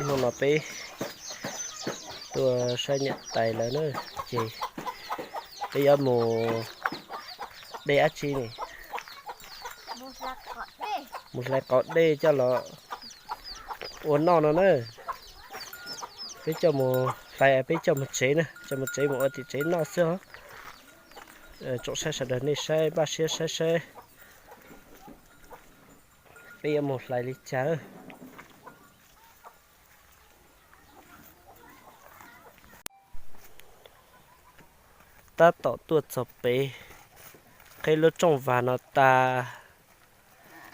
Hnub no peb tuaj saib niam tais lawv na, ces peb yuav mus de dab tsi ne? Mus hlais qos dej coj los ua noj no na. Peb coj mus hlais, peb coj mus tsev na, coj mus tsev mus ua tim tsev noj xwb os. Tsoom saib sawv daws nej saib npaj siab saib saib peb yuav mus hlais li cas. Tab tom tuaj txog pem qhib lub rooj vag no tas,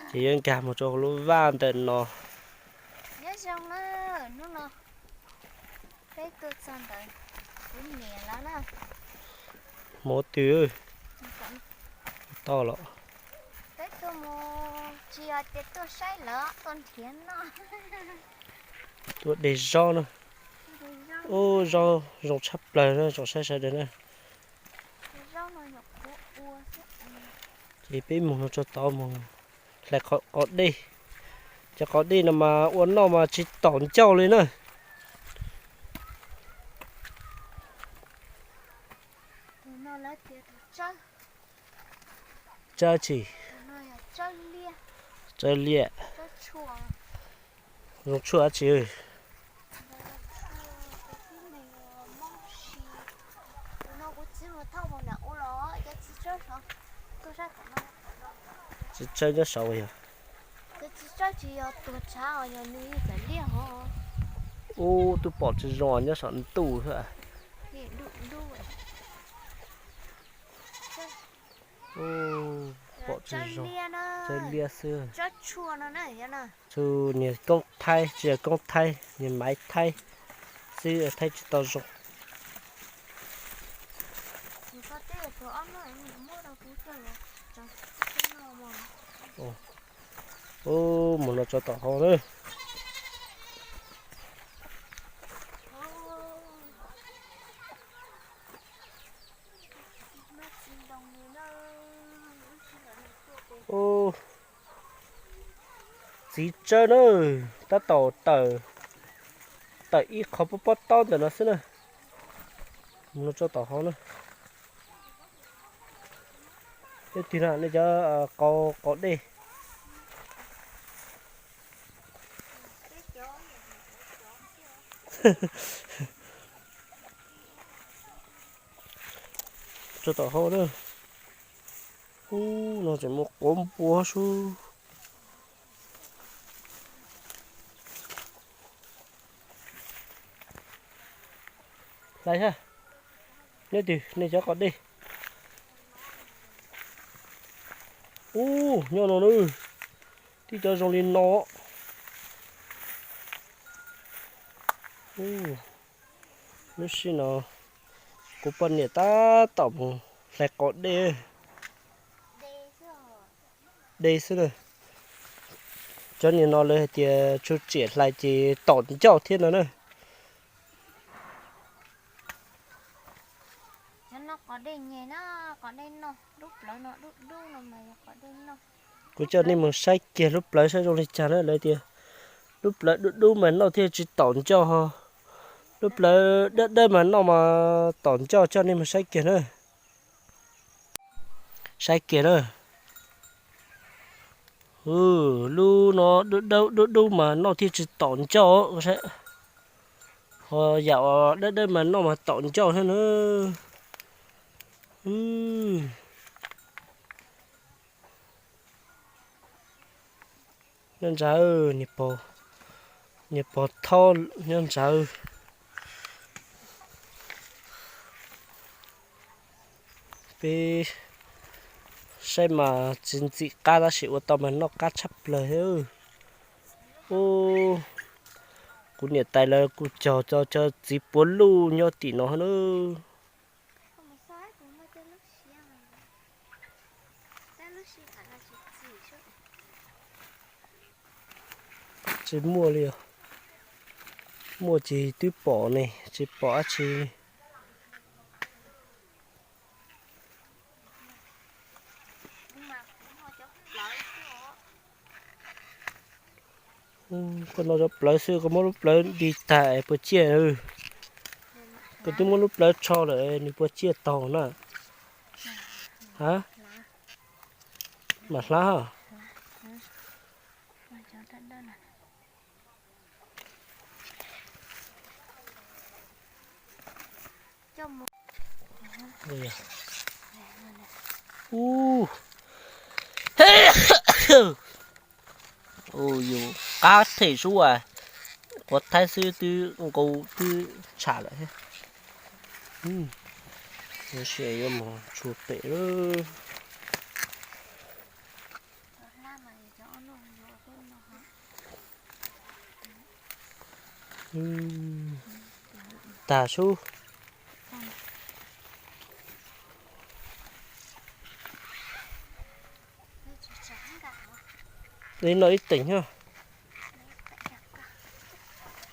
ces yuav nkag mus rau lub vaj ntawm no. Nyob zoo na, hnub no peb tuaj txog ntawm kuv niam lawv na. Hmov twg toj los. Peb tuaj mus tsis yog tias tuaj saib lawv, tuaj nrhiav noj. Tuaj de zaub na. Ub, zaub zoo tshaj plaws na tsoom saib sawv daws na. Ces peb mus no rau tod mus hlais qos dej. Cov qos dej no mas ua noj mas tsis tom ncauj li na. Tsawb tsi? Tsawb liaj. Zoo tshuaj dab tsi? Txiv tsawb nyob saud yog. Ub, twb pom tsis zoo nyob saum ntuj xwb. Pom tsis zoo, tsawb liaj xwb. Tsu niag koob thaib, tsis yog koob thaib, niag maiv thaib xwb, thaib tsis tau zoo. Ub, mus no tso tom hauv na. Ub, txiv tsawb na, tab tom tawm, tawm ib qho pob pob taub ntawm no xwb na. Mus no tso tom hauv na. Ib tug no nej cov qos, qos dej. Tso tom hauv na. Ub, no tseem muaj quav npua sub. Hlais sab, nyob twg nej cov qos dej? Ub, nyob no na, tib cov zoo li no. Lub sij no kuv poj niam tab tom mus hlais qos dej. De xwb na. Cov niag no lawv hais tias tsuj tsiam hlais ces tom ncauj thiab no na. Kuv coj nej mus saib kiag lub plawv saib zoo li cas na, lawv tias lub plawv dub dub mas noj thiaj tsis tom ncauj ho, lub plawv dawb dawb mas noj mas tom ncauj, coj nej mus saib kiag na. Saib kiag na. Lub no dub dub mas noj thiaj tsis tom ncauj. Ho yam dawb dawb mas noj mas tom ncauj thiab na. Nyob ntsawg, niag pog thaub nyob ntsawg. Peb saib mas tsis ntxim qab tab sis ua tau mas noj qab tshaj plaws thiab. Ub, kuv niam tais lawv kuj cog cov txiv puav luj nyob tim no na. Tsis muaj li os. Muaj ces twb pom ne, tsis pom dab tsi li. Koj no cov plawv xwb koj muab lub plawv di tag puas ciaj? Koj twb muab lub plawv tsho lawm nws puas ciaj taug na? Ha? Mam hlab. Ub, yus qab them sub as, quav thaib xwb twb nqus twb tsham lawm thiab. Tab sis yuav mus tshua pem lawm. Tag sub. Li no ib teem nyob.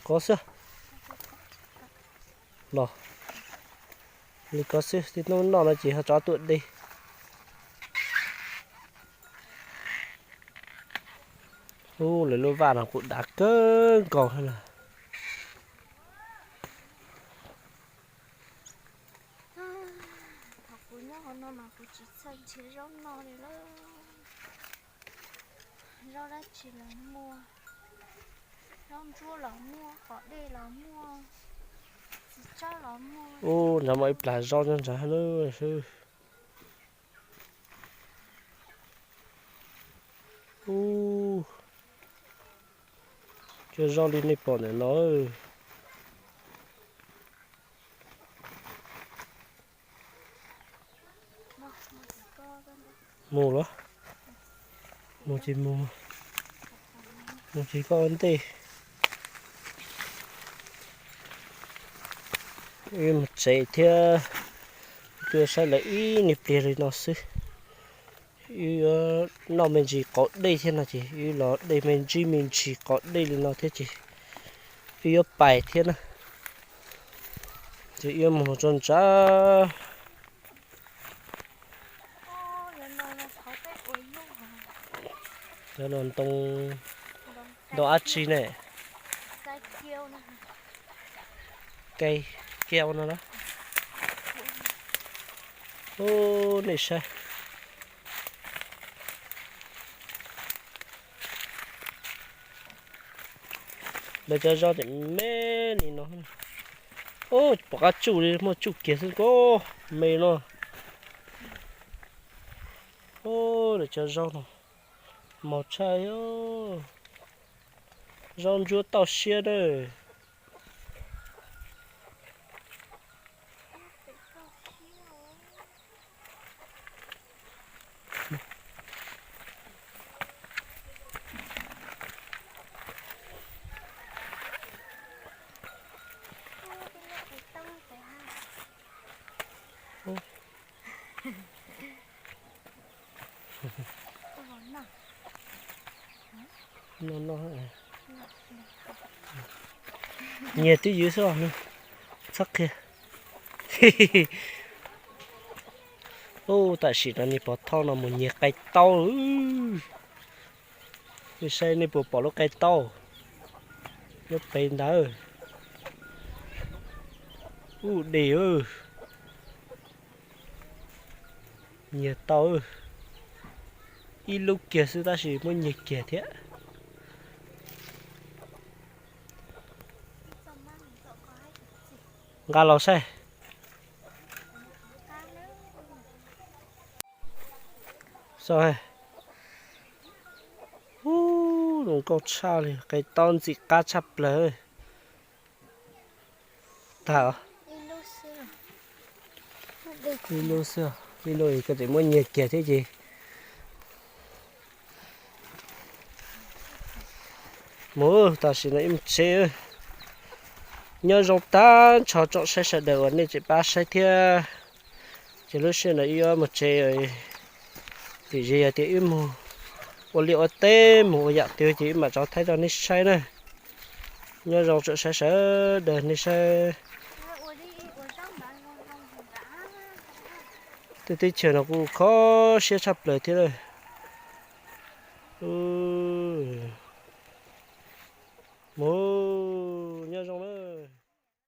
Kov xwb. Los li kov xwb, tib hnub noj no ces ho tso tuaj de. Ub, lawv lub vaj no kuj dav kawg nkaus thiab na. Thaum kuv nyob hauv no mas kuv tsis txawj nrhiav zaub noj li lawm. Zaub dab tsi los muaj, zaub ntsuab los muaj, qos dej los muaj, txiv tsawb los muaj. Ub, nrad muaj ib plag zaub nyob nrad xwb. Ub, cov zaub li nej pom ntawm no. Mus los, mus ces mus, mus ces koj ua ntej. Wb mus tsev thiab, tuaj saib lawv ib niag pliag li no xwb. Wb yuav noj me ntsis qos dej thiab no ces wb los de me ntsis me ntsis qos dej li no thiab ces wb yuav pais thiab na. Ces wb mus tso ntsa. Cov no ntoo, ntoo dab tsi ne? Kai kiau no na. Ub, nej saib. Lawv cov zaub ces me li no. Ub, pom qab tsuj li, muaj tsuj kiag xwb koj me no. Ub, lawv cov zaub no mos tshaj. Zaub ntsuab tauj siab na. No no, nyiag twb ywv xwb os, txhob qhia. Ub, tam sim no niag pov thawj no mus nyiag qe taub. Nej saib nej puas pom lub qe taub nyob pem ntawd. Ub, dej. Nyiag tau ib lub kiag xwb tab sis muab nyiag kiag thiab. Nqa los saib. Xauj, ub, zoo nkauj tshaj li, qe taub ntxim qab tshaj plaws. Tag, ib lub xwb, ib lub koj tseem muab nyiag kiag thiab ces. Mus, tam sim no wb mus tsev. Nyob zoo tag nrho tsoom saib sawv daws uas nej tseem pab saib thiab. Ces lub sij hawm no wb yuav mus tsev. Vim yog tias wb mus ua liaj ua teb mus ua yam twg ces wb mam rov thaij rau nej saib na. Nyob zoo tsoom saib sawv daws nej saib. Tej teb chaws no kuj kho siab tshaj plaws thiab lawm. Mus.